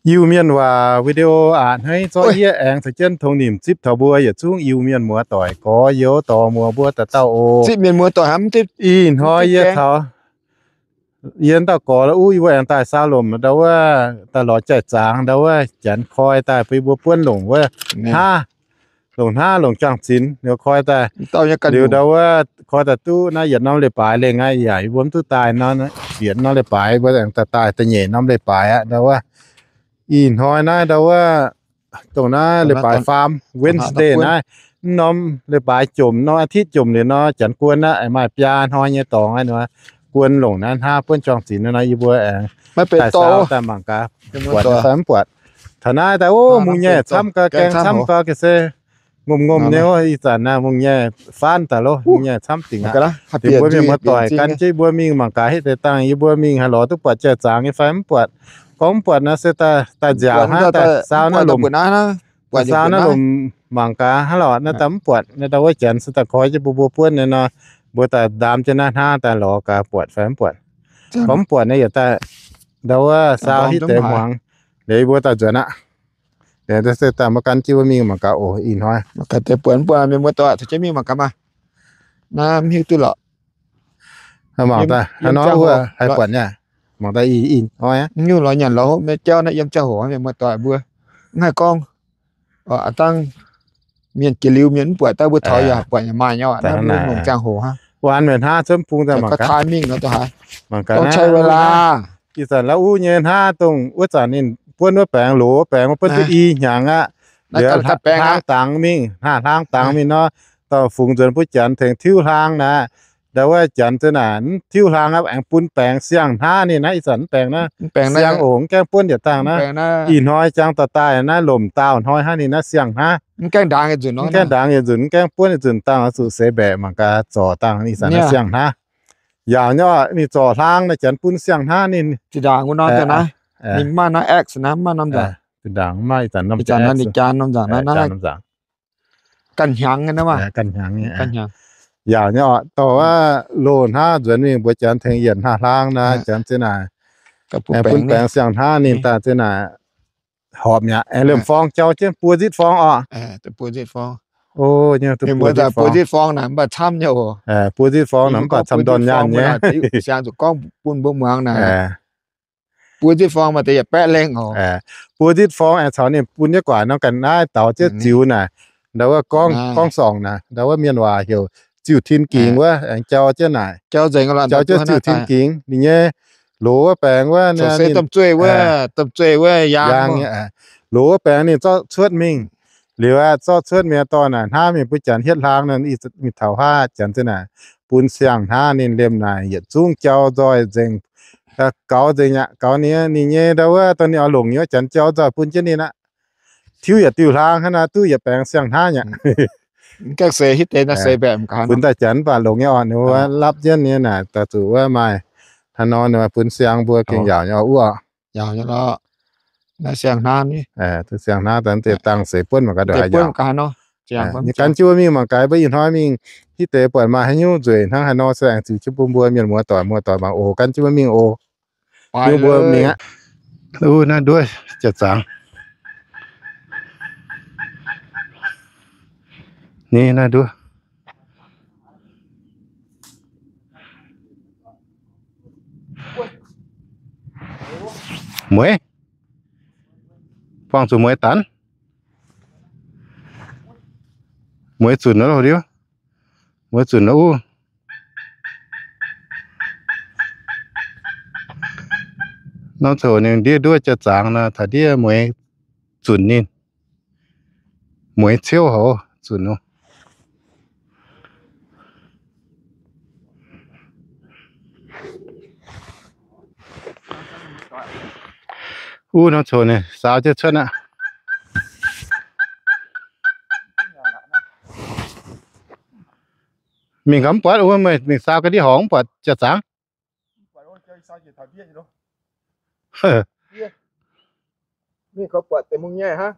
Iu-Mienh waac video aqc hneiv zorqv yie aengx caux jienv tongx nimc zipv taux mbuo yietc zungv Iu-Mienh muoz-doic gorx-youz dorh muoz mbuo dauh dauh oc. Zipv mienh muoz-doic hnamv zipv. Ih hnoi yie taux yie dauh gorx uv yie mbuo aengx daaih saau lomc ndau wuov daaih lorz jai-zaangx ndau wuov janx koi daaih bun yie mbuo buonv longc wuov hnaav, longc hnaav longc jangx zinx liuz koi daaih. Liuz ndau wuov koi daaih duqv naaiv yietc norm leiz-baaix lengh aqv, yaac yie mbuo mv duqv daaih nor, yietc norm leiz-baaix mbuo aengx daaih daaih da'nyeic norm leiz-baaix aqv ndau wuov. Ih hnoi naaiv ndau wuov dongh naaiv leiz-baaix faam Wednesday naaiv, mv norm leiz-baaix jomc, norm อาทิตย์ jomc liuz nor janx guon aqv, maaih biaa hnoi nyei dorngx aqv nor, guon longc naaiv hnaav buonv jangx zinx nor, yie mbuo aengx daaih saau daaih mangc gaax buatc fai mv buatc. Taux naaiv daaih, o, mungh nyei camv gau, gaeng camv gau, ga'sie ngomh-ngomh nyei wuov. Ih zanc naaiv mungh nyei faanv daaih loh, mungh nyei camv dingc aqv. Dingc mbuo mienh muoz-doic gan jienv yie mbuo mingh mangc gaax hitv deix dangh yie mbuo mingh haih lorz duqv buatc jai-zaangx nyei fai mv buatc. Gorngv mv buatc nor se daaih nziaauc hnangv, daaih saau naaiv lomc, daaih saau naaiv lomc mangc gaax hnangv lorqc. Naaiv daaih mv buatc, naaiv daaih wuov janx se daaih koi jienv mbuo mbuo buonv nyei nor, mbuo daaih ndaam jienv naaiv hnangv daaih lorz gaax buatc fai mv buatc. Gorngv mv buatc naaiv yietc daaih ndau wuov saau hitv deix hmuangx, liuz yie mbuo daaih nzuonx aqv. Liuz se daaih mbuo gan jienv mbuo mingh mangc gaax oc. Ih hnoi deix buatc mv buatc, mienh muoz-doic caux jienv mingh mangc gaax maah. Naaiv mv hiuv duqv lorqc. Mangc daaih haaix nor wuov haih buatc nyei. Mangc daaih ih hnoi aqv. Nyungc lorz nyanc lorz hopv nyei jauv naaiv yiem ziangh hoc mienh muoz-doic mbuo mv haih gorngv. A'dangh mienh jiex liuz mienh mv buatc, daaih mbuo taux yaac buatc yaac maaih nyei, naaiv mbuo longc ziangh hoc hnangv. Wuov an meih hnaav cuotv bung daaih mangc gaax. Mangc gaax naaiv. Ih zanc la'uv nyei hnaav dongh wuov zanc ninh buonv wuov baengx, loz wuov baengx, buonv duqv i hnyangx aqv. Liuz hlang dangx mingh, hlang dangx mingh nor, dauh fungx nzuonx bun janx tengx tiuv hlang naaiv. Ndau wuov janx zinh naaic mv tiuv hlang aqv, aengx bun baengx siang-hnaav ninh naaiv. Ih zanc mv baengx naaiv, siang oc, mv gaengh buonv yietc dangh naaiv. Ih hnoi jangx daaih daaih naaiv lomc daauh hnoi hnangv ninh naaiv siang-hnaav. Mv gaengh ndaangc yietc nzunc, mv gaengh buonv yietc nzuqc dangh, oix zuqc seix mbaeqc mangc gaax zorc dangh. Ih zanc naaiv siang-hnaav. Yaauc nyei oc, ninh zorc hlang naaiv janx bun siang-hnaav ninh. Zinh ndaangc wuov norm daaih naaiv, ninh maaih norm X naaiv, maaih norm nzaangc. Zinh ndaangc maaih ih zanc norm, ih zanc norm nzaangc. Ganh hnyangx nyei, ganh hnyangx nyei. Yaauc nyei oc, dorh wuov loz-hnaav nzuonx mingh mbuox janx tengx yienc hnaangx hlang naaiv, janx zinh naaic bun baengx siang-hnaav ninh daaih zinh naaic horpc mi'aqv. Aengx liemh forng jauv jienv buo nzitv forng oc. Buo nzitv forng naaic mv baac camv nyei oc. Buo nzitv forng naaic mv baac camv ndorn nyaanh nyei. Siang zuqc gorngv bun mbuo muangx naaic. Buo nzitv forng maaih deix yietc baeqv lengh oc. Buo nzitv forng aengx caux ninh bun jienv guaax nor ganh naaiv daux jienv ziux naaic. Ndau wuov gorngv, gorngv sorngc naaic, ndau wuov mienh waac heuc ziux tin gingx wuov, aengx jauv jienv naaic. Jauv jienv ziux tin gingx. Ninh nyei loz wuov baengx wuov, domh zueih wuov, domh zueih wuov yaang. Loz wuov baengx ninh zorqv cuotv mingh. Liuz aqv, zorqv cuotv mingh dorh naaic hnaav mingh bun janx hietv hlang nor, mingh taux haav janx zinh naaic bun siang-hnaav ninh liemh naaic yietc zungv jauv nzoih nzengc. Gaux nzengc aqv, gaux ninh, ninh nyei ndau wuov dongh ninh oix longc nyei wuov janx jauv nzoih bun jienv ninh aqv. Tiuv yietc diuh hlang hnangv naaiv duqv yietc baengx siang-hnaav aqv. Mv gaengh seix hitv deix naaiv seix mbaeqc mv gaax, funx daaih janx mv baac longc nyei oc. Ninh wuov lapv jienv nyei naaic daaih zuqc wuov maaih haaix nor ninh bun siang mbuo gengh yaauc nyei oc wuov. Yaauc nyei lorqc. Naaiv siang-hnaav ni. Duqv siang-hnaav daaih deix dangh seix buonv mangc gaax ndongc haaix yaauc. Gan jienv mbuo mingh mangc gaax mbuo ih hnoi mingh hitv deix buatc maaih haaix nyungc nzueic hnangv haaix nor se aengx ziux jienv bun mbuo mienh muoz-doic, muoz-doic mangc oc. Gan jienv mbuo mingh oc. Mbuo mingh aqv. Uv, naaiv nduov jaax-zaangx. Ni naaiv nduov. Mueiz. Buangh zuqc mueiz danx. Mueiz zunc loh ndiuv. Mueiz zunc loh uv. Norm coc ninh ndiev nduov jaax-zaangx nor, taux ndiev mueiz zunc ninh. Mueiz ciouv haic zunc loh. Uv norm coc ninh saau jienv cuotv aqv. Mingh gaax mv buatc, uv meih mingh saau ga'ndiev horngc mv buatc jaax-zaangx. Mingh buatc mungh nyei hnangv.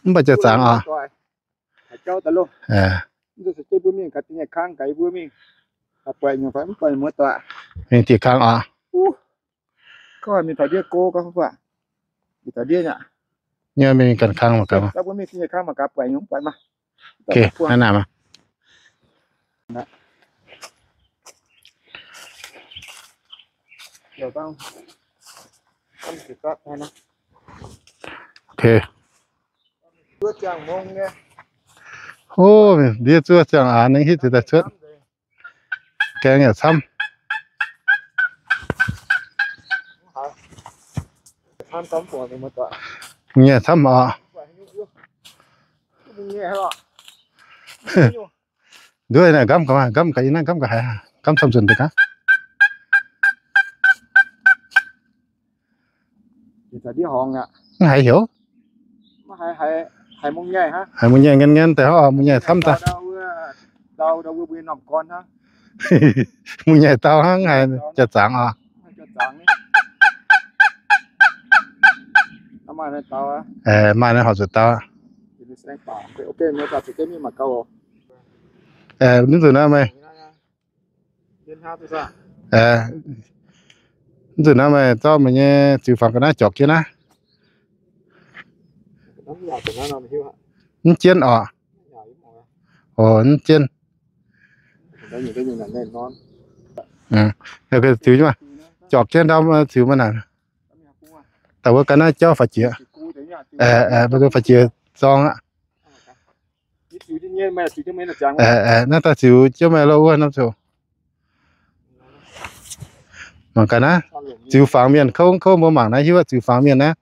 Mv baac jaax-zaangx oc. Mingh diuh kang oc. Mingh taux ndiev go gau, mingh taux ndiev nyei. Nyei mingh ganh kang mangc gaax. Mbuo mingh nyei kang mangc gaax, buatc nyungc buatc maah. Okay, naaiv naaic maah. Okay. O, ndiev zuov ziangh aanx ninh hitv ziouc daaih cuotv. Gaeng yaac camv. Mungh nyei camv oc. Nduov naaic nqamv gaax, nqamv gaax, yie naaiv nqamv gaax haiz, nqamv camv nzunc deix gaax. Mv haiz heuc. Haiz mungh nyei ngen ngen deix hnangv, mungh nyei camv daaih. Mungh nyei dau hnangv haiz jaa-zaangc oc. Maaih naaiv horpc zuqc dau. Mv nzunc naaiv meih, mv nzunc naaiv meih zorqv meih nyei ziux fangx ga'naaiv jorc jienv naaiv. Mv jienv oc. O, mv jienv. Ziux, jorc jienv ndau ziux maiv naaic. Daaih wuov ga'naaiv jauv faaux jiex. Mbuo faaux jiex zorng aqv. Naaiv daaih ziux jienv meih lo wuov norm ziouc. Mangc gaax naaiv, ziux fangx mienh kouv kouv, mbuo mangc naaiv hiuv ziux fangx mienh naaiv,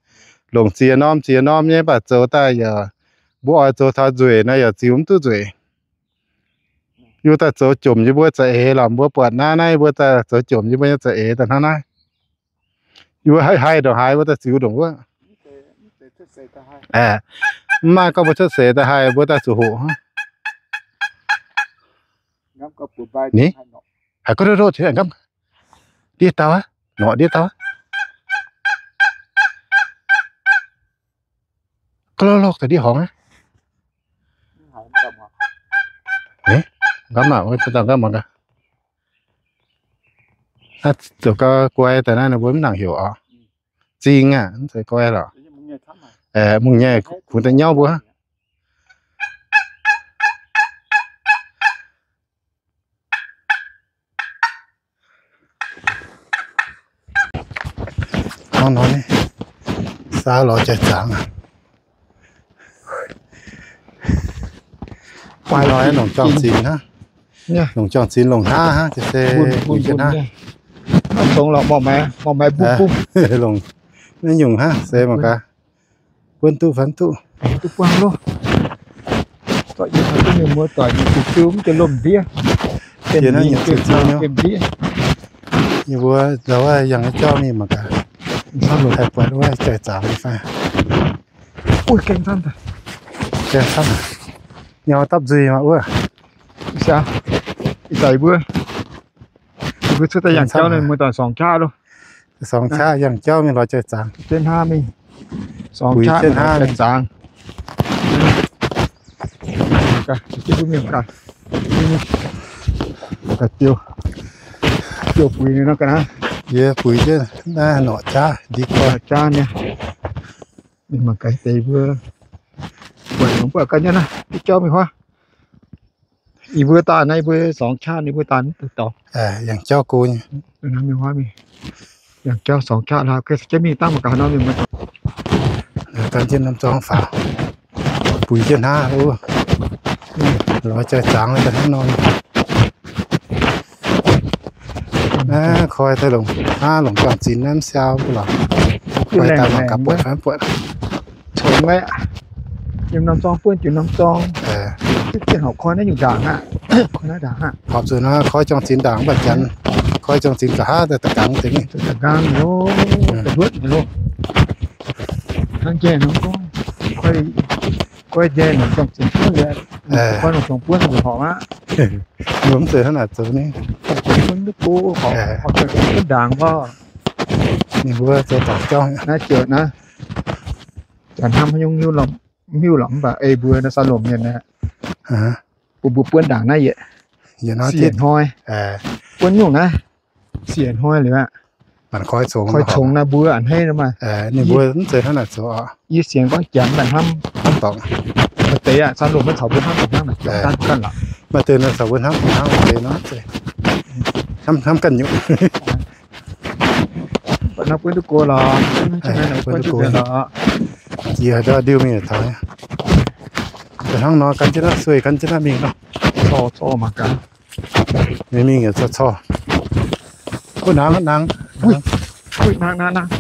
longc ziex norm ziex norm nyei, mv baac zoux daaih yaac mbuo oix zoux taux nzueic nor yaac ziux mv duqv nzueic. Yie mbuo daaih zoux jomc yie mbuo za'eix lorqc, mbuo buatc naaiv naaiv yie mbuo daaih zoux jomc yie mbuo nyei za'eix daaih hnangv naaiv. Yie mbuo haih haih ndongc haaix mbuo daaih ziux ndongc wuov. Mv maaih gorngv mbuo cuotv seix daaih haih, mbuo daaih zuqc hoqc hnangv. Ni, haiz gorngv ndoqv ndoqv tengx nqamv. Ndiev dauh aqv, norqc ndiev dauh aqv. Gorngv lorqc lorqc daaih ndiev horngz aqv. Nqamv aac, wuov dauh nqamv mangc gaax. Naaiv zoux gau guai daaih naaiv, ninh mbuo mv nangc heuc oc. Zingh aqv, mv zeiz guai lorqc. Mungh nyei kungx daaih nyauv mbuo. Hnangv nor, saauv lorz jai-zaangc aqv. Nor longc juang-zinx hnangv, longc juang-zinx longc hnaav hnangv, se buix jienv hnaav. Longc naaiv nyungc hnangv se mangc gaax. Buonv duqv fai mv duqv? Duqv buangh loh. Zorqv yie taux duqv mienh muoz doic nyei jiu-fiuv mv deix lomh ndiev. Yie mbuo ndau wuov yangh jauv mingh mangc gaax. Haih buatc wuov jai-zaangc fai. Uix, gaeng camv daaih. Gaeng camv. Nyau dapv nzuih mangc wuov. Ih zanc mbuo, mbuo cuotv daaih yangh jauv naaiv muoz-doic, sorngx qaqv loh. Sorngx qaqv yangh jauv mingh lorz jai-zaangc. Jienv hnaav mingh. Sorngx qaqv mingh lorz jai-zaangc. Ziouc buix ninh nor ga'naaiv. Yie buix jienv naaiv norqc jaav ndie gorn. Jaav nyei. Mangc gaax deix mbuo. Buatc longx buatc ganh nyei naaiv, diuh jauv mingh huaav. Yie mbuo daaih naaiv, yie mbuo sorngx qaqv, yie mbuo daaih mv duqv dorngx. Yangh jauv go nyei. Yangh jauv sorngx qaqv laaix, ga'sie jienv mingh dangh mangc gaax nor mingh. Gan jienv norm zorng faaux, buix jienv hnaav wuov, lorz jai-zaangc daaih hnangv nor. Naaiv koi daaih longc hnaav longc juang-zinx naaiv mv siau mv lorqc. Koi daaih mangc gaax buatc fai mv buatc. Congx aqv. Yiem norm zorng buonv jiex norm zorng. Duqv zienh horpc koi naaiv nyungc ndaangc aqv. Koi naaiv ndaangc aqv. Horpc zuqc nor koi juang-zinx ndaangc mv baac janx koi juang-zinx nqa'haav daaih da'gangx deix mingh. Da'gangx loh, da'luotv nyei loh. Hnangv njaih norm gorngv, koi njaih norm juang-zinx buonv liuz, koi norm zorng buonv nzunc horpc aqv. Mbuo mv zeiz hnangv naaic zoux ni. Buonv duqv go, horpc juang-zinx buonv ndaangc gorngv. Ninh mbuo zoux dorngc jauv naaiv ziouc naaiv. Janx hnamv haaix nyungc hiuv lorqc mv baac ei mbuo naaiv saax lomh mienh aeqv, bun mbuo buonv ndaangc naaiv yietc, siec hnoi, buonv nyungc naaiv, siec hnoi liuz aqv. Koi congx naaiv mbuo a'hneiv nor maah. Ninh mbuo mv zeiz hnangv naaic zoux oc. Yie sienx gorngv janx daaih hnamv, hnamv dorngc. Maaih deix aqv, caux loz maiv caux mbuo hnamv daaih hnangv naaic, gan gan lorqc. Maaih deix naaic caux mbuo hnamv, hnamv deix nor, hnamv, hnamv ganh nyungc. Mv baac naaiv buonv duqv go lorqc. Buonv duqv go lorqc. Jiex ndau ndiu mingh taux. Hnangv nor gan jienv naaiv sueih gan jienv naaiv mingh nor. Corc corc mangc gaax. Mingh mingh corc corc. Ov, nangv nangv. Nangv nangv nangv.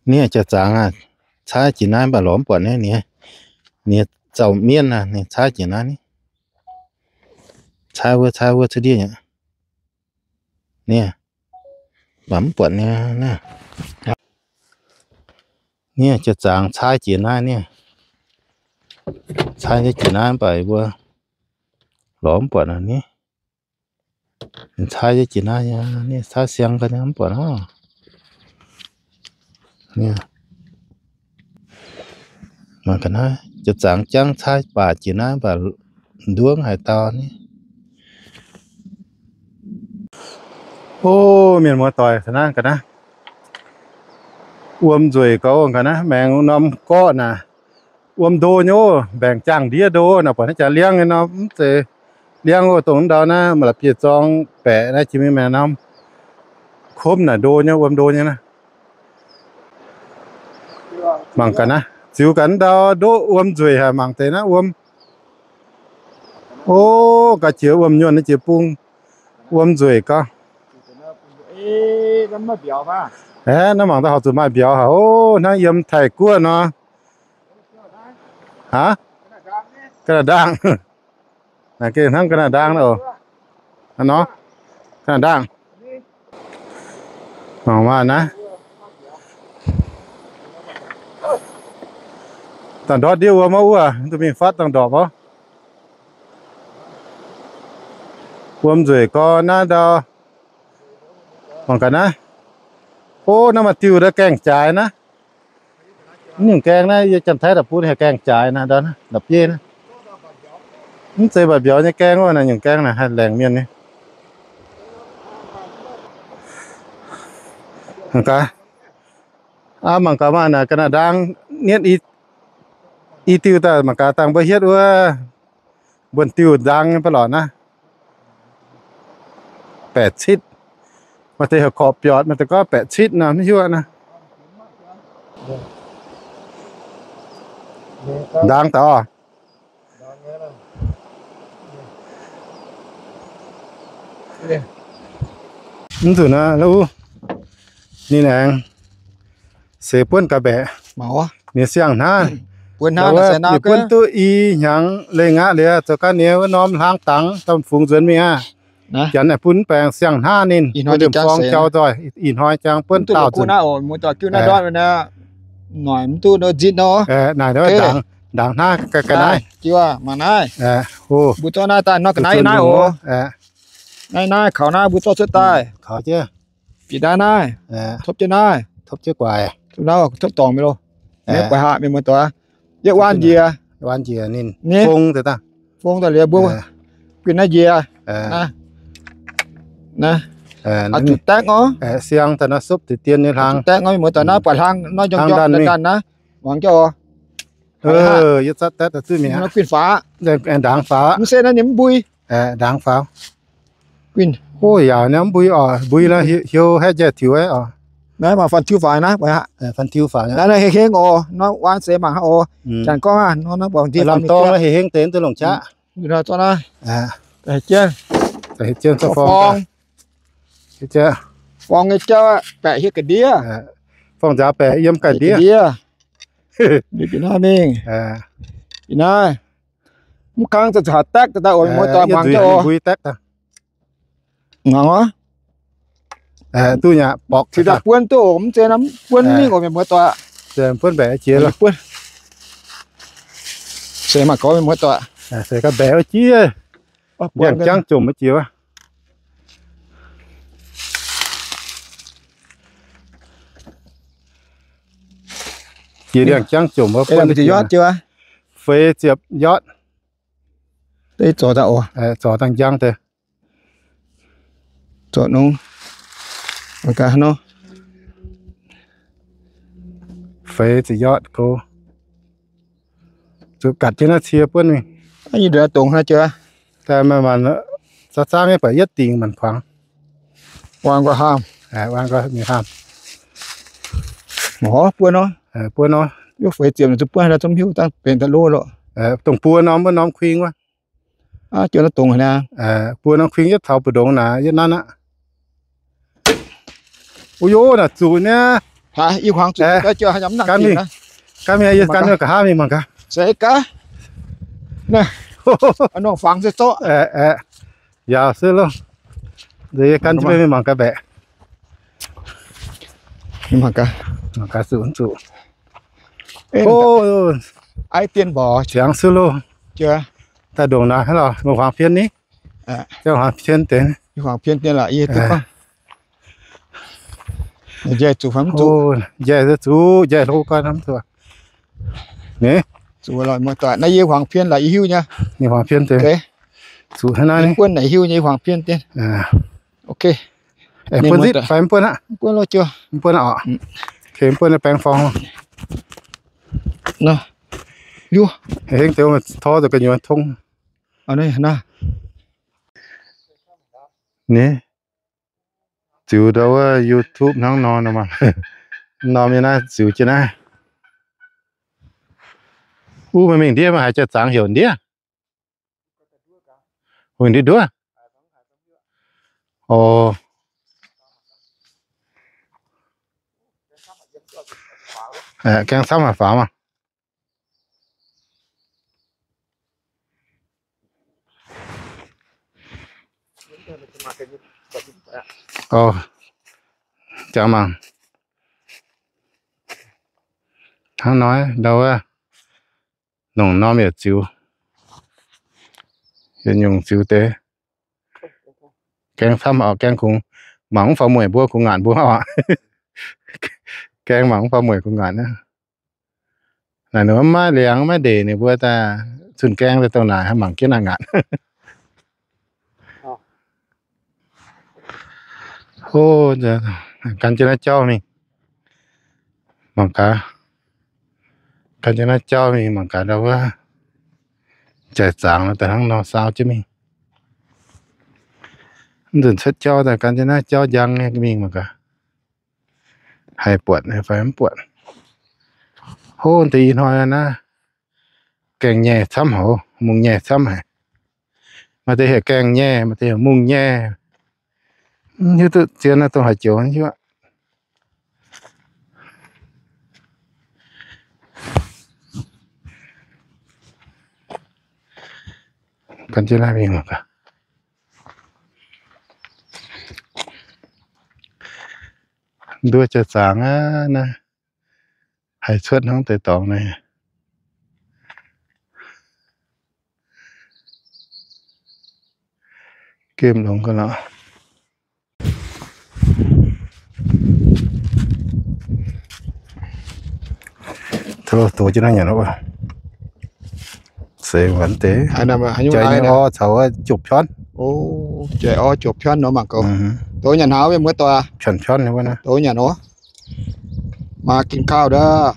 Nieh jauv-zaangc aac, caaiv jiex naaiv mv baac lorz mv buatc naaiv. Ninh, ninh zaux mienv aac, ninh caaiv jiex naaiv ni. Caaiv wuov, caaiv wuov cuotv ndiev aqv. Nieh, mv baac mv buatc nieh naaiv. Nieh jauv-zaangc caaiv jiex naaiv nieh. Caaiv jiex naaiv mv baac mbuo lorz mv buatc naaiv ni. Caaiv jiex naaiv, nieh caaiv siang ga'naaiv mv buatc hnangv. Mangc ga'naaiv jauv-zaangc jangv caaiv baac jiex naaiv mv baac nduov haaix dauh ni. Ov, mienh muoz-doic, naaiv ga'naaiv wuom nzueic gauh ga'naaiv maengx norm gorqv naaic. Wuom ndo nyei ov, mbaengc jaangh ndiev ndo naaic, buatc naaiv jaax liangv nyei nor, mv zeiz liangv ov, dongh ndau naaiv maaih la'bieiv-zorng baeqc naaiv jiex mingh maengx norm komv naaic ndo nyei, wuom ndo nyei naaiv. Mangc gaax naaiv, ziux gaax ndau ndoqv wuom nzueic haic, mangc deix naaiv wuom. O, ga'jiex wuom nyuonh naaiv jiex bung, wuom nzueic gauh. Aeqv, naaiv mangc daaih horpc zuqc maaih mbiauz haic. O, hnangv yiem Taiv-Guoqv nor. Aav, ga'naaiv ndaangh. Naaiv gengh hnangv ga'naaiv ndaangh oc. Nor, ga'naaiv ndaangh. Mangc maah naaiv. Dangh ndortv ndiev wuom wuov, duqv mingh fatv dangh ndorpc oc. Wuom nzueic gorx naaiv ndau. Mangc gaax naaiv. O, naaiv maaih diuh ndau gaengh jaaix naaiv. Mv nyungc gaeng naaiv yie Janx-Taiv daaih bun haih gaengh jaaix naaiv, ndau naaiv, ndau bieiv naaiv. Mv zeiz mbaac mbiauz nyei gaeng wuov, naaiv nyungc gaeng naaic haih laengc mienh nyei. Mangc gaax. Aav, mangc gaax maah, naaic ga'naaiv ndaang nietv i diuh daaih, mangc gaax dangh mbuo hietv wuov mbuonx diuh ndaang nyei ba'lorqc naaiv. Baeqc citv. Maaih deix heuc korqv-biortc, maaih deix gorngv baeqc citv nor, mv hiuv naaiv. Ndaang daaih oc. Mv zuqc naaiv, ninh aengx seix buonv gaax mbaeqc. Ninh siang-hnangv, ninh buonv duqv i hnyangx lengh aqv liuz, zoux gau ninh wuov norm hlang dangx, domh fungx nzuonx mingh aqv. Janx naaic bun mv baengx siang-hnangv ninh, bun liemh forng jauv nzoih, ih hnoi jangx buonv daauh nzunc. Naaic ndaangc hnangv ga'naaiv. Mbuo zorqv naaiv daaih nor ga'naaiv naaiv oc. Naaiv naaiv kaux naaiv mbuo zorqv cuotv daaih. Kaux jienv. Bieqc naaiv naaiv. Topv jienv naaiv. Topv jienv guaix. Topv naaiv, topv dorngc mingh loh. Guaix haac mienh muoz-doic. Yietv waan njiec. Waan njiec ninh fong daaih. Fong daaih liuz mbuo guinh naaiv njiec. Naaiv. Naaiv. Zuqc daekv oc. Siang daaih naaiv supv deix dien nyei hlang. Zuqc daekv oc, mienh muoz-doic, naaiv buatc hlang nor njorngv njorngv daaih naaiv. Muangx jienv oc. Yie zatv daetv daaih zuqv mi'aqv. Guinh faaux. Ndaangc faaux. Mv se naaiv ninh mv mbui. Ndaangc faaux. Guinh. O, yaac naaiv mv mbui oc. Mbui nor hiuv haeqv njaih tiux oc. Naaiv maaih fan tiux faaux naaiv. Fan tiux faaux naaiv, naaiv heng heng oc. Nor waan seix mangc hnangv oc. Janx gorngv aqv, nor naaiv buatc lamh dorng naaiv heng heng deix duqv longc qaqv. Zorqv naaiv. Jienv, jienv forng. Forng nyei jauv baeqc hietv ga'ndiev. Forng nzaaux baeqc yiem ga'ndiev. Bieqc naaiv mingh. Bieqc naaiv. Mv kang za'gengh daekv daaih oc, mienh muoz-doic, muangx jienv oc. Mbui daekv daaih. Muangx oc. Duqv nyei, borqc. Cingx daaih buonv duqv oc, mv zeiz naaiv buonv mingh oc, mienh muoz-doic. Buonv mbaeqc jiex. Se maaih gorx mienh muoz-doic. Se ga'mbaeqc jiex. Ndiangx-jangv jomc jiex wuov. Jiex ndiangx-jangv jomc wuov, buonv feix ziepc yotv. Zorc dangh njang deix. Zorc nongx. Gaax nor. Feix ziepc yotv go. Zuqc gatc jienv naaiv cie buonv mingh. Yie ndongc naaiv jiex. Daaih maaih maanc, za'zaangv nyei baac yietv dingc maanc kuangx. Wangc nqoi haamh. Wangc nqoi mingh haamh. Buonv nor. Buonv nor. Yie feix ziepc zuqc buonv haaix dauh zungv hiuv dangh benx daaih lov loh. Dongh buo norm, wuov norm kuing wuov. Buo norm kuing yietv taux mbu'ndongx naaic yietv nanv aqv. O yo, naaic zuqc niaa. Gan mingh, gan mingh, yie gan nqa'haav mingh mangc gaax. Yaac se loh. Yie gan jienv mingh mangc gaax baeqc. Mangc gaax zuqc, zuqc. Ziangx se loh. Daaih ndongc naaic hnangv lorh, mbuo huangx pien ni. Huangx pien deix. Njaih zuqc, njaih hlo gau hnamv zuqc. Naaiv yie huangx pien laaix yie hiuv nyei. Huangx pien deix. Zuqc hnangv naaiv buonv naaic hiuv nyei, huangx pien deix. Buonv zitv fai mv buonv aqv? Mv buonv oc. Mv buonv baeng forng. Hengv deix tor deix gu'nyuoz tong. Ni, ziux ndau wuov YouTube hnangv nor, norm nyei naaiv ziux jienv naaiv. Wuov meih mingh ndiev, meih haiz jaaix-zaangc heuc ndiev. Mingh ndiev nduov. O, gaeng camv haic faaux maah. Jangx mangc hnangv nor, ndau wuov, longc norm yietc ziux, yietc nyungc ziux deix. Gaeng camv oc, gaeng kungx mangc mv faaux mueic mbuo kungx ngaanc mbuo oc. Gaeng mangc mv faaux mueic kungx ngaanc. Naaic ninh maiv liangx maiv ndeic ninh mbuo daaih zunh gaeng daaih dongh naaic mangc jienv naaic ngaanc. O, gan jienv naaiv jauv mingh mangc gaax. Gan jienv naaiv jauv mingh mangc gaax ndau wuov, jaaix-zaangc daaih hnangv nor saau jienv mingh. Mv nzunc cuotv jauv daaih gan jienv naaiv jauv njang nyei mingh mangc gaax, haih buatc fai mv buatc. Hov, deix ih hnoi naaiv gaengh nyei camv haic, mungh nyei camv haic. Maaih deix heuc gaengh nyei, maaih deix heuc mungh nyei. Mv hiuv duqv zien naaiv dongh haaix joux hiuv. Gan jienv naaiv mingh mangc gaax. Nduov jaaix-zaangc aqv naaiv, haih cuotv hnangv deix dorngx naaiv. Gemh longx ga'naaiv. Doz jienv naaiv nyanc wuov. Seix wuonx deix. Jaaix nyei orv caux jopv piorn. Jaaix orv jopv piorn nor mangc gaax. Doz nyanc hnaangx wuov muoz-doic. Piorn piorn wuov naaiv. Doz nyanc orv. Maa gin kauv ndov.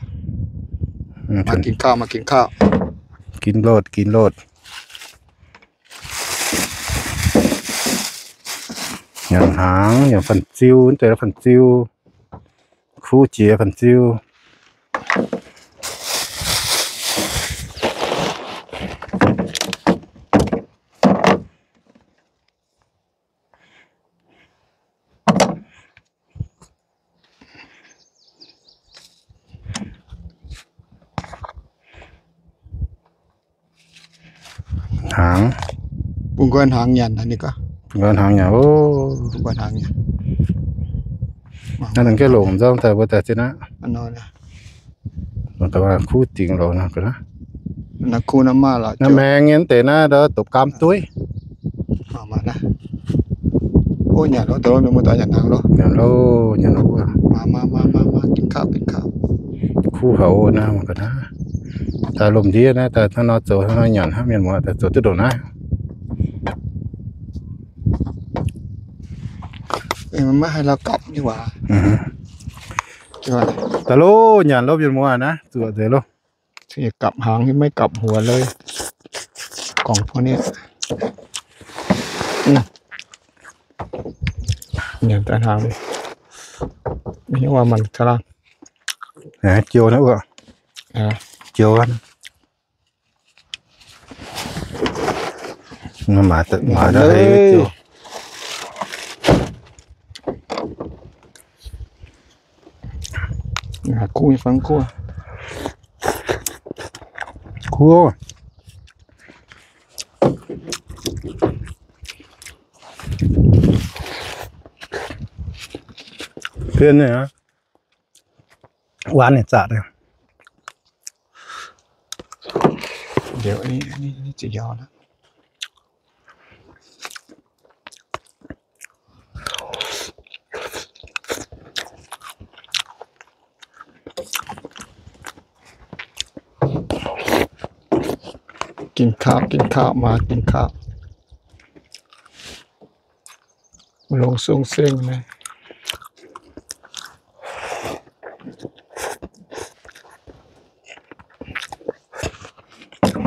Maa gin kauv, maa gin kauv. Gin loz, gin loz. Nyanc hnaangx, nyanc fan-ziu, deix fan-ziu. Kuv jiex fan-ziu. Hnaangx. Bun nqoi hnaangx nyanc haic ninh gaax. Bun nqoi hnaangx nyanc, o. Bun nqoi hnaangx nyanc. Naaiv ninh gengh longc nzorng daaih mbuo daaih zien aqv. Kuv dingx longx nor ga'naaiv. Naaiv maeng nyei deix naaiv ndau dopc gaam dueiv. O, nyanc loh, dongh mienh muoz-doic nyanc hnaangx loh. Nyanc loh, nyanc loh. Kuv haic o naaiv ga'naaiv. Daaih lomh ndiev naaiv daaih hnangv nor zoux hnangv nor nyanc hnangv, mienh muoz daaih zoux duqv ndongc naaiv. Maiv haih la'gapv nyei waac. Daaih loh, nyanc loh, mienh muoz naaiv, zuoqc nzengc loh. Gapv hnaangx maiv gapv huox leiz. Gorngv mbuo nyei. Nyanc daaih hnaangx. Mv hiuv maaih taux laangh. Jiouv naaiv wuov. Jiouv. Maaih, maaih deix jiouv. Kuv nyei fangx kuv. Kuv. Bien nyei aqv. Waanc ninh zaqc daaih. Liuz, ziouc yaac naaiv. Gengh kaapv, gengh kaapv, maaz gengh kaapv. Longc sung seng naaiv.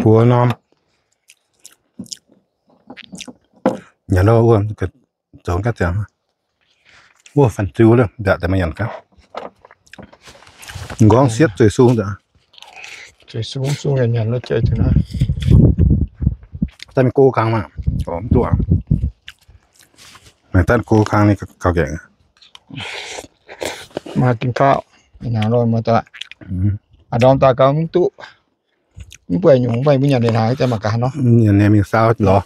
Buoz norm. Nyanc nor wuov, zoux ga'ziangx. Wuov, fanh ziu lorqc, mbiaauc daaih maaih nyanc gaax. M'nqorngv sietv zueiz sung daaih. Zueiz sung, sung yaac nyanc lorqc, jai zuqc naaiv. Daaih mingh go kang maah. Mv duqv. Mangc daaih go kang ninh gauh gaengh. Maaih gengh kaapv, nyanc lorqc muoz-doic. Aa, ndorm daaih gauh mv duqv. Mv buatc nyungc, mv baac mbuo nyanc ndeic hnaangx daaih mangc gaax nor. Nyanc nyei mingh saau lorz.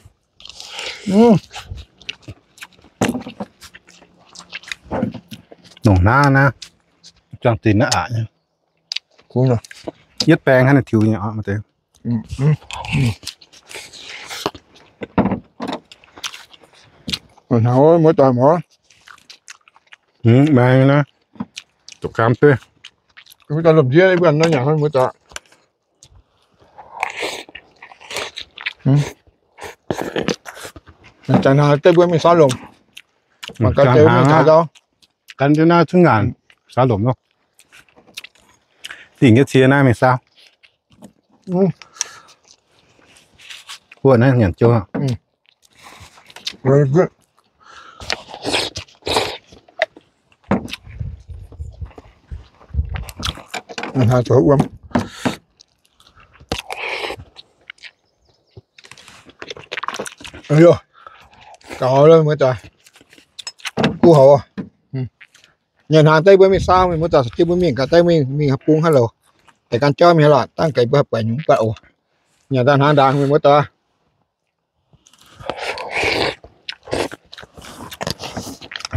Longc hnangv naaiv, juangc dinc naaiv aqc nyei. Yietv baeng hnangv naaiv tiux nyei oc. Hnangv muoz-doic mor. Maeng naaiv, zuqc gaam dueiv. Mbuo daaih lomh ndiev mbuo nor nyanc hnangv muoz-doic. Janx hnangv deix mbuo mingh saau lomc. Mangc gaax deix mingh taux ndau. Gan jienv naaiv cunv nyanc saau lomc nor. Dingc nyei cie naaiv mingh saau. Huoqv naaiv nyanc jiouv. Gaux muoz-doic, kuv houc. Nyanc hnaangx deix mbuo mingh saau, mienh muoz-doic, deix mbuo mingh gaax deix mingh, mingh haaix bung haaix louc, deix gan jauv mingh haaix lorqc, dangh gaax mbuo haih buatc nyungc mv buatc oc. Nyanc daaih hnaangx ndaangc, mienh muoz-doic.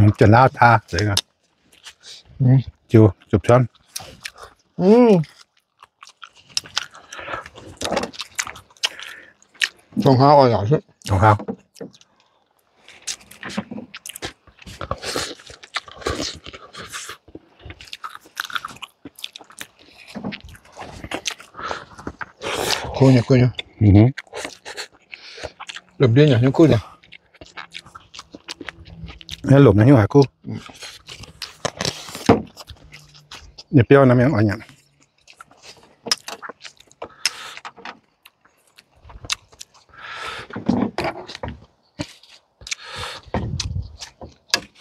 Janx-laauv taa, jiu, jiu-cuanv. Dongh hlauv oix yaac, dongh hlauv. Kuv nyei, kuv nyei. Lomh ndiev nyanc nyei kuv nyei. Lomh naaiv hnyouv haiz kuv. Nyei biauv naaiv mienh oix nyanc.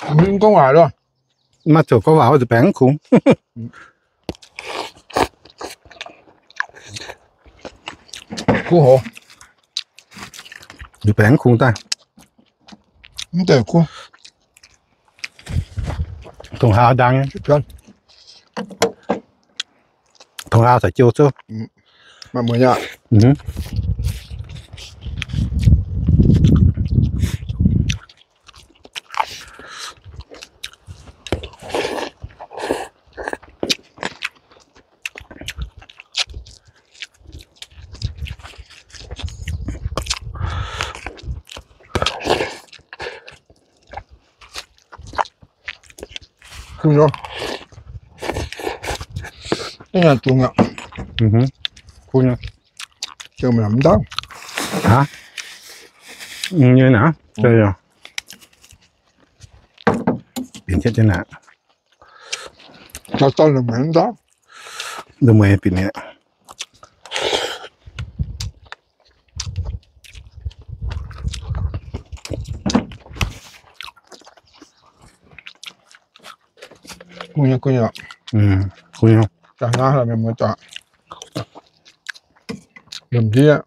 Mv gorngv waac loh. Maaih ziouc gorngv waac wuov nzunc baengx mv kungx. Kuv hov. Nzunc baengx mv kungx daaih. Mv deix kuv. Dongh hlaax ndaang nyei. Dongh hlaax caux jiouv zouv. Maaih mueiz nyei aqv. Kuv nyei. Ih nyanc dungz aqv. Kuv nyei. Jiex mv ndaauv. Aa, nyei naaic, binc jienv jienv naaic. Taux dorn la'mueiz mv daaih. La'mueiz bieqc mi'aqv. Gu'nyuoz, gu'nyuoz. Gu'nyuoz. Daaih naaiv mienh muoz-doic. Lomh ndiev.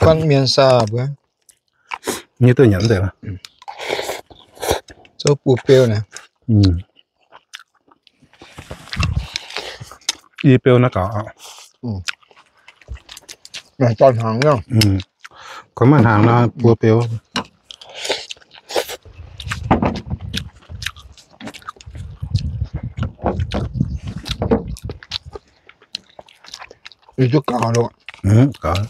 Guanh mienh saah mbuo? Nyei duqv nyanc deix. Zouv buo beu naaic. I beu naaiv gaax. Maaih dorn hnaangx nor. Gorngv maaih hnaangx nor, buo beu. Ih duqv gaux loh. Gaux.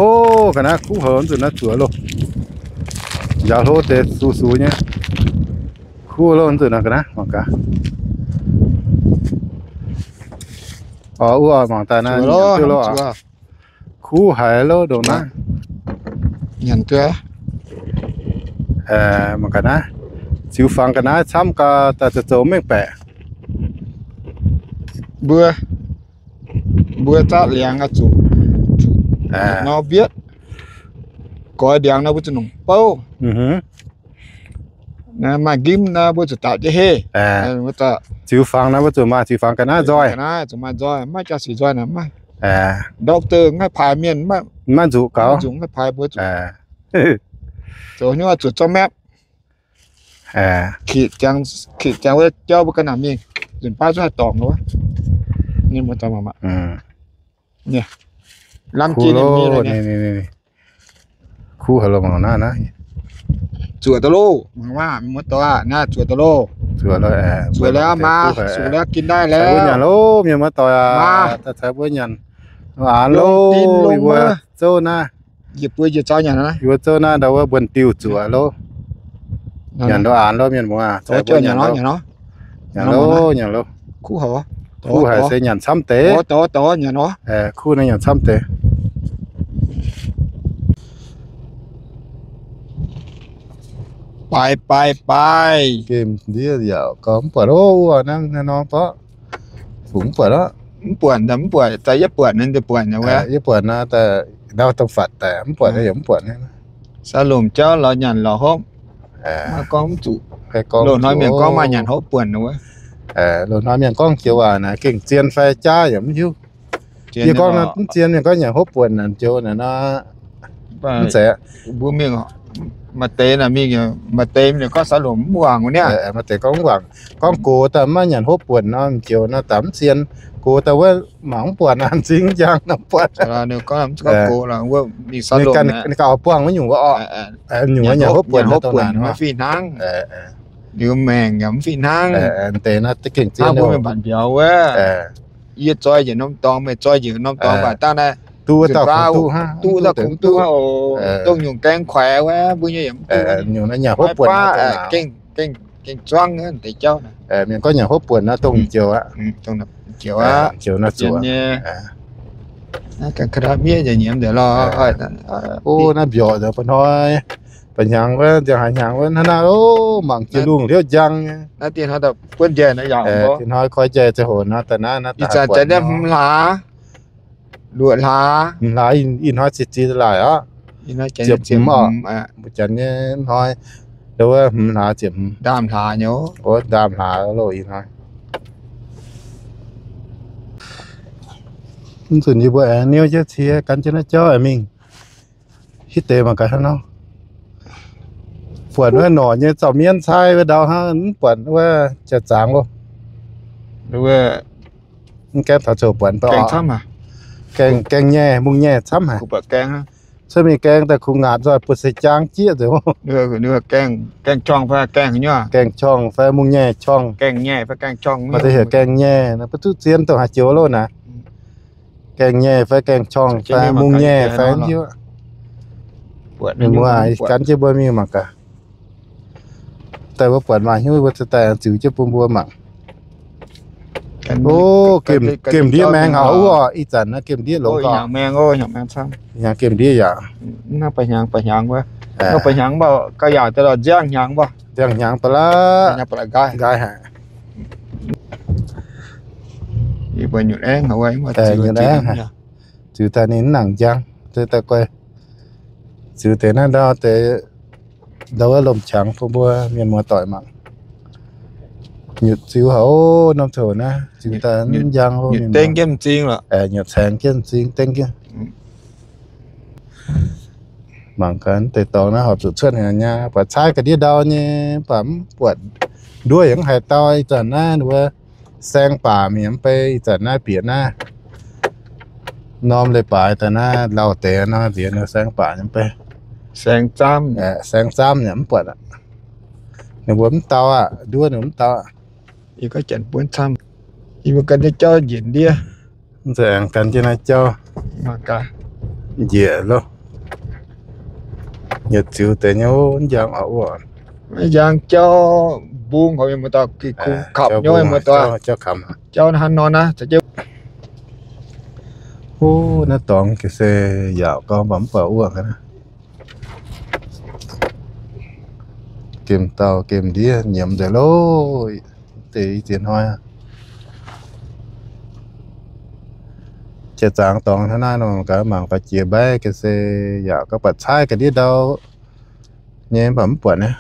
O, ga'naaiv kuv haic, nzunc naaiv zuoqc loh. Njaaux hlo deix sux sux nyei. Kuv loh, nzunc naaiv ga'naaiv mangc gaax. Oix wuov mangc daaih naaiv nyanc duqv loh. Kuv haic loh ndongc naaiv. Nyanc duqv. Mangc ga'naaiv. Ziux fangx ga'naaiv camv gau daaih zoux zoux mengh baeqc. Mbuo, mbuo zaqv liangx oix zuqc nor mbietv. Goix ndiangx nor mbuo zuqc nongc bouv. Maaih nqimv nor mbuo zuqc daapc jienv heh. Ziux fangx nor mbuo zuqc maaih ziux fangx ga'naaiv nzoih. Zuqc maaih nzoih, maiv jaax sic nzoih naaic maiv. Doctor maiv paaix mienh maiv nzuqc gaux. Maiv nzuqc maiv paaix mbuo zuqc zoux hnyouv zuqc zorqv mapv. Kitv ziangx wuov jauv mbuo ga'naaiv mingh, nzunc baav zungv haih dorngc wuov. Lamh jienv ninh. Kuv haic loh, mangc naaiv naaiv. Zuoqc daaih loh, mangc maah, muoz-doic aac, naaiv zuoqc daaih loh. Zuoqc liuz maah, zuoqc liuz gin daaih liuz. Mbuo nyanc loh, mienh muoz-doic aac, daaih caux mbuo nyanc. Aanx loh, yie mbuo zouv naaiv. Yie mbuo njiec zaux nyanc, yie mbuo zouv naaiv ndau wuov mbuonx-diuh zuoqc loh. Nyanc ndoh aanx loh, mienh muoz aac, caux mbuo nyanc loh. Nyanc loh, nyanc loh. Kuv haic se nyanc camv deix. Kuv naaiv nyanc camv deix. Baaix baaix baaix. Gemh ndiev yaac gauh mv buatc loh, wuov naaiv norm borqv. Fungx mv buatc loh. Mv buatc, mv buatc, daaih yietv buatc naaiv, buatc wuov. Yietv buatc naaiv, daaih ndau dongh fatv daaih mv buatc, yaac mv buatc naaiv. Saax lomc jauv lorz nyanc lorz hopv. Maiv gorngv mv zuqc. Loz-hnoi mienh gorngv maaih nyanc hopv buonc wuov. Loz-hnoi mienh gorngv joux waac naaic gengh zien fai jaav yaac mv hiuv. Yie gorngv mv zien mienh gorngv nyanc hopv buonc naaic joux naaic nor, mv zeiz. Mbuo mingh maaih deix naaic mingh, maaih deix mingh gorngv saax lomc mv wangc wuov niaa. Maaih deix gorngv mv wangc, gorngv gox daaih maiv nyanc hopv buonc nor, joux nor daaih mv zien. Gox daaih wuov mangc mv buatc naaic, m'zing njang nor buatc. Ninh gauh buangh wuov nyungc wuov orqc. Nyungc wuov nyanc hopv buonc, hopv buonc maiv fih hnangv. Liuz maengc yaac mv fih hnangv. Deix nor gengh zien mbuo mienh mbatc mbiauz wuov. Yie zoi njiec norm dorngx, meih zoi njiec norm dorngx, mv baac dangh naaiv duqv dauh kungx duqv hnangv, duqv dauh kungx duqv hnangv oc. Dongh nyungc gaeng kuaix wuov, mbuo nyei yaac mv duqv. Nyungc naaiv nyanc hopv buonc gengh zuangv deix jauv. Mienh gorngv nyanc hopv buonc nor dongh joux aqv. Joux naaiv zuqc nyei. Miev nyiemz nzengc lorqc. O, naaiv mbiorqc nzengc ba'hnoi. Ba'hnyangx wuov, nziang haaix hnyangx wuov hnangv naaiv loh, mangc jiex lungh hliouv njang nyei. Naaiv dienh hnoi buonv njaih naaiv yaac, dienh hnoi koi njaih ziangh hoc nor daaih naaiv, naaiv daaih hmz hlaax, luoqc hlaax, hmz hlaax, ih hnoi ziepc ziex laaih aqv. Ziepc hmz oc. Mbuo janx nyei hnoi, ndau wuov hmz hlaax ziepc hmz. Ndaamv hlaax nyei, o, ndaamv hlaax loh ih hnoi. Mv nzunc yie mbuo aengx niouv jienv cie gan jienv naaiv jauv aengx mingh. Hitv deix mangc gaax hnangv nor. Buatc wuov norqc nyei zaux mienv cai wuov ndau hnangv, mv buatc wuov jaax zaangc loh. Mv gaengh taux zoux buatc baac oc. Gaengh nyei, mungh nyei camv haic. Cuotv mingh gaeng daaih kungx ngaatc nzoih buatc seix jaang jieqv nzengc. Gaeng, gaeng-qorng fai gaeng-nyaiv, gaeng-qorng fai mungh nyaiv qorng. Maaih deix heuc gaeng nyaiv, mbuo zuqc zien dongh haaix joux loh naaic. Gaeng nyaiv fai gaeng-qorng fai mungh nyaiv fai njiuv. Mienh muoz, gan jienv mbuo mingh mangc gaax. Daaih mbuo buatc maaih hnyouv mbuo ziouc daaih ziux jienv bun mbuo mangc. O, gemh ndiev maengx haic wuov, ih zanc naaiv gemh ndiev longx gauh. Hnyangx gemh ndiev yaac. Nziang hnyangx ba'laqv, nziang hnyangx ba'laqv nqaai haic. Nyutc aengv haic, ziux daaih ninh mv nangc njang, daaih guai. Ziux deix naaiv ndau deix, ndau wuov lomh qangx bun mbuo mienh muoz-doic mangc. Nyutc ziux haic, norm coc naaiv ziux daaih mv njang, nyutc caengx jienv m'zing, dengv jienv. Mangc gaax deix dorngx naaiv horpc zuqc cuotv hnyangx nyei, buatc caaiv ga'ndiev ndau nyei, mv baac mv buatc nduov yaac mv haiz dau. Ih zanc naaiv ninh mbuo saeng baac mienh mv bei, ih zanc naaiv bieqc naaiv norm leiz-baaix daaih naaiv lauh deix nor, nziex ninh saeng baac mv bei. Saeng zaamv yaac mv buatc aqv. Ninh mbuo mv dau aqv, nduov ninh mv dau aqv. Mv zeiz aengx gan jienv naaiv jauv njiec loh. Yietc ziux deix nyei, njang oc wuov. Njang jauv mbung, jauv kamx. Wuov, naaiv dorngx ga'sie yaauc gau, mv baac mv baac wuov. Gemh dauh gemh ndiev nyiemz nzengc loh. Deix i ziex hnoi, jiex zaangc dorngx hnangv naaiv nor, gaax mangc gaax jiex mbaeqv ga'sie yaauc gau, buatc caaiv ga'ndiev ndau nyei, mv baac mv buatc naaiv.